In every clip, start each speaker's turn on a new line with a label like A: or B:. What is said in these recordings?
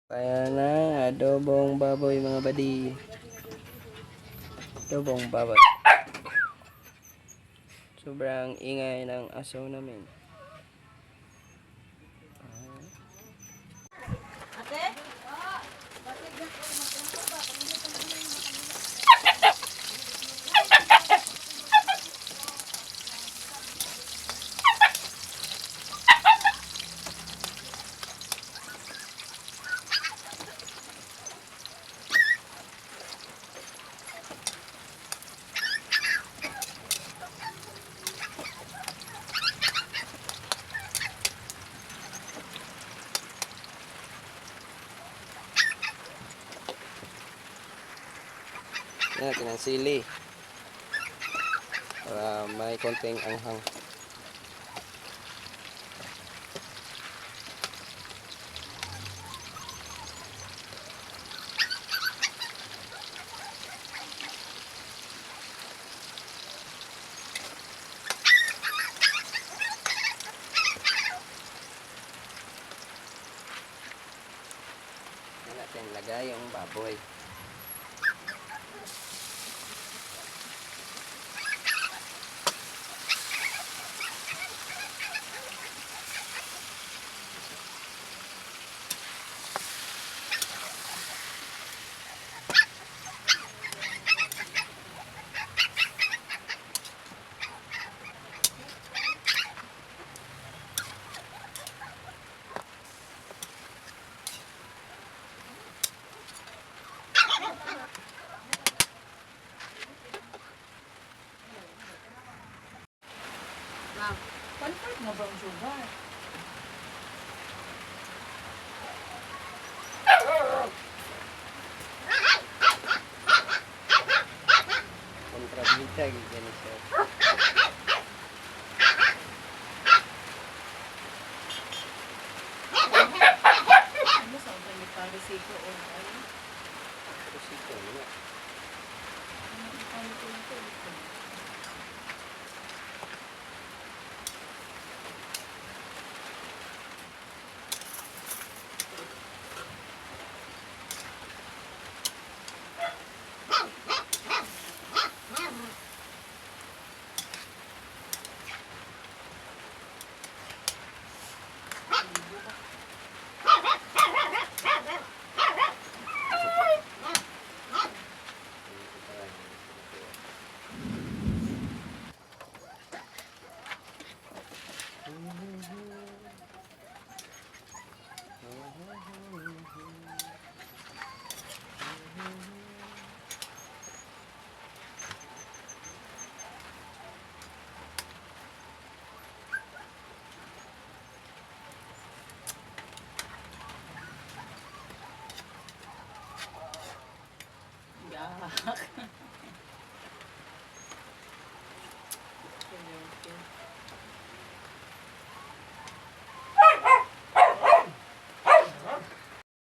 A: Kaya na, adobong baboy mga badi. Adobong baboy. Sobrang ingay ng aso namin. Yan natin ang sili. Para may konting anghang. Yan natin lagay yung baboy.
B: Palipad na ba ang sugar?
A: Kontrabita ganyan siya.
B: Ano sa mga nagparisiko o ano?
A: Kusito na.
B: Ano ito? Yak.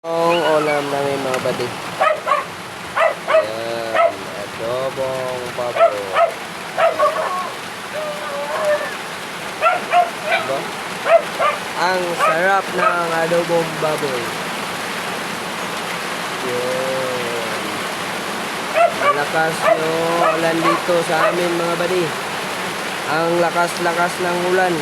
A: Ang ulam namin mga badi. Ayan, adobong baboy. Diba? Ang sarap ng adobong baboy. Yun. Malakas yung ulan dito sa amin mga badi. Ang lakas-lakas ng ulan.